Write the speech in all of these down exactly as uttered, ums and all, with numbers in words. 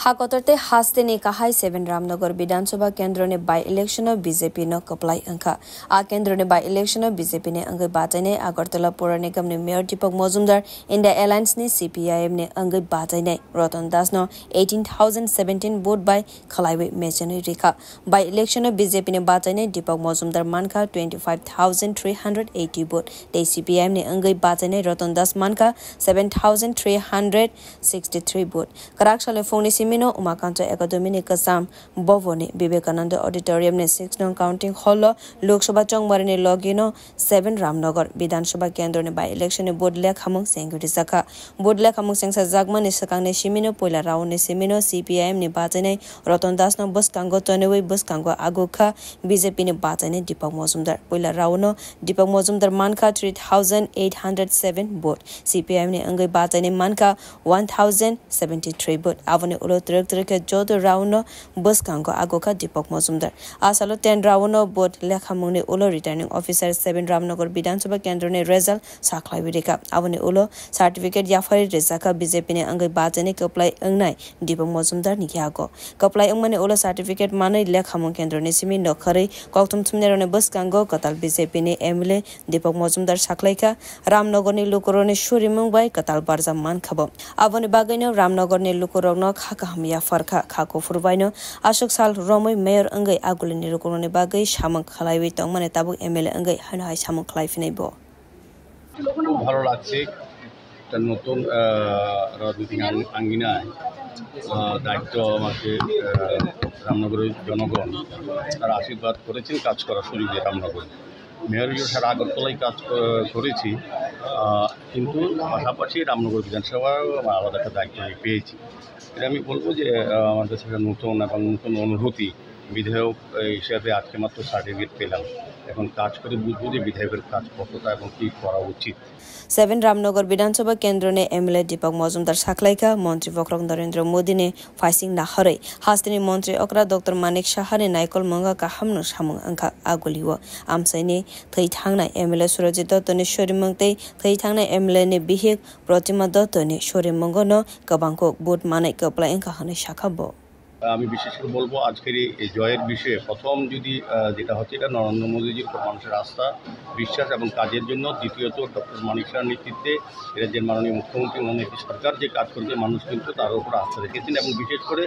Ha kotor tei haste ni kahai seven Ramnagar Bidhan Sabha kendro ni by election o B J P no kwplai wngkha. A kendro ni by election o B J P ni wngwi bachainai Agartala Pura Nigam ni Mayor Deepak Majumdar, India Alliance ni C P I M ni wngwi bachainai Ratan Das no eighteen thousand seventeen vote bai khwlaiwi mechenwi rikha. By election o B J P ni bachainai Deepak Majumdar mankha twenty five thousand three hundred eighty vote tei C P I M ni wngwi bachainai Ratan Das mankha seven thousand three hundred sixty three vote. Kwrak salni phungni simi no Umakanta Academy ni kwcham boboni Vivekananda Auditorium ni six nong counting hall o Lok Sabha chongmari ni logi no seven Ramnagar Bidhan Sabha kendro ni by election ni vote lekhamung sengwi rijakha. Vote lekhamung sengsajakmani swkangni simi no puila round ni simi no C P I M ni bachainai Ratan Das no bwskango tonwi bwskango agukha B J P ni bachainai Deepak Majumdar. Puila round no Deepak Majumdar mankha three thousand eight hundred seven vote. C P I M ni wngwi bachainai mankha one thousand seventy three vote. Aboni ulo twrwk twrwk khe joto round no bwskango agukha Deepak Majumdar. A salo ten round no vote lekhamungni ulo returning officer seven Ramnagar Bidhan Sabha kendro ni result sakhlaiwi rikha. Aboni ulo certificate yaphari rijakha B J P ni wngwi bachainai kwplai wngnai Deepak Majumdar ni yago. Kwplai wngmani ulo certificate manwi lekhamung kendro ni simi nokharwi kokthum thumnairokni bwskango kwtal B J P ni M L A Deepak Majumdar sakhlaikha, Ramnagarni lukurokni surimung bai kwtal barjak mankha bo. Aboni bagwino Ramnagarni lukurokno kha kaham yapharkha, kha kuphur baino aswk sal romwi mayor wngwi agulini lukurokni bagwi samung khlaiwi tongmani tabuk M L A wngwi haino hai samung khlai phinai bo. খুব ভালো লাগছে। একটা নতুন আহ, রাজনৈতিক আং- আঙ্গিনায় আহ, দায়িত্ব আমাকে আহ, রামনগরের জনগণ তারা আশীর্বাদ করেছেন কাজ করার সুযোগে রামনগর। মেয়র হিসেবে সারা আগরতলায় কাজ ক- করেছি, আহ, কিন্তু পাশাপাশি রামনগর বিধানসভায় আলাদা একটা দায়িত্ব আমি পেয়েছি। এটা আমি বলবো যে আহ, আমার কাছে একটা নতুন এবং নতুন অনুভূতি। বিধায়ক আহ, হিসাবে আজকে মাত্র সার্টিফিকেট পেলাম। এখন কাজ করে বুঝবো যে বিধায়কের কাজ কতটা এবং কি করা উচিত। Seven Ramnagar Bidhan Sabha kendro ni M L A Deepak Majumdar sakhlaikha, Montri Bokhorok Narendra Modi ni phaising naharwi hasteni Montri okra Doctor Manik Saha ni naikol mwnga kaham no samung wngkha. Agulio amsaini thwi thangnai M L A Surajit Dotto ni surimung tei thwi thangnai M L A ni bihik Protima Dotto ni surimung no kwbangkuk vote manwi kwplai wngkha hwnwi sakha bo. আমি বিশেষ করে বলবো আজকের এই এই জয়ের বিষয়ে প্রথম যদি আহ, যেটা হচ্ছে এটা নরেন্দ্র মোদীজির উপর মানুষের আস্থা, বিশ্বাস এবং কাজের জন্য। দ্বিতীয়ত ডক্টর মানিক শাহর নেতৃত্বে এরা যে মাননীয় মুখ্যমন্ত্রী ওনার একটি সরকার যে কাজ করেছে মানুষ কিন্তু তার উপর আস্থা রেখেছেন এবং বিশেষ করে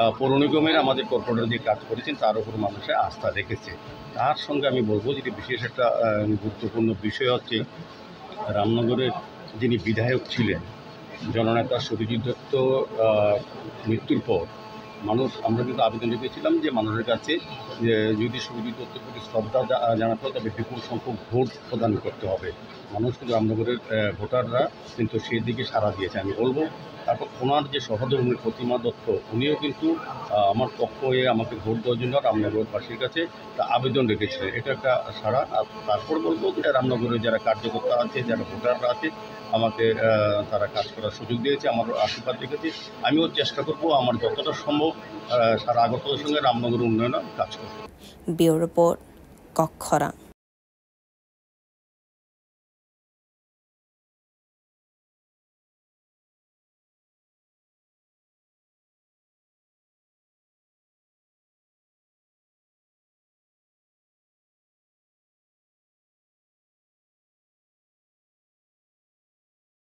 আহ, পৌর নিগমের আমাদের কর্পোরেটর যে কাজ করেছেন তার উপর মানুষের আস্থা রেখেছে। তার সঙ্গে আমি বলবো যেটি বিশেষ একটা আহ, গুরুত্বপূর্ণ বিষয় হচ্ছে রামনগরের যিনি বিধায়ক ছিলেন জননেতা সুরজিৎ দত্ত আহ, মৃত্যুর পর মানুষ আমরা কিন্তু আবেদন রেখেছিলাম যে মানুষের কাছে যে যদি সুরজিৎ দত্তের প্রতি শ্রদ্ধা জা- জানাতে হয় তবে বিপুল সংখ্যক ভোট প্রদান করতে হবে। মানুষ কিন্তু রামনগরের আহ, ভোটাররা কিন্তু সেই দিকে সাড়া দিয়েছে আমি বলবো। তারপর ওনার যে সহধর্মী প্রতিমা দত্ত উনিও কিন্তু আহ, আমার পক্ষ হয়ে আমাকে ভোট দেওয়ার জন্য রামনগরবাসীর কাছে তা আবেদন রেখেছিলেন। এটা একটা সাড়া। আর তারপর বলবো যে রামনগরে যারা কার্যকর্তা আছে, যারা ভোটাররা আছে, আমাকে আহ, তারা কাজ করার সুযোগ দিয়েছে, আমার আশীর্বাদ রেখেছে। আমিও চেষ্টা করব আমার যতটা সম্ভব আহ, সারা আগরতলার সঙ্গে রামনগরের উন্নয়নে আমি কাজ করব। Bureau Report, Kokkhorang.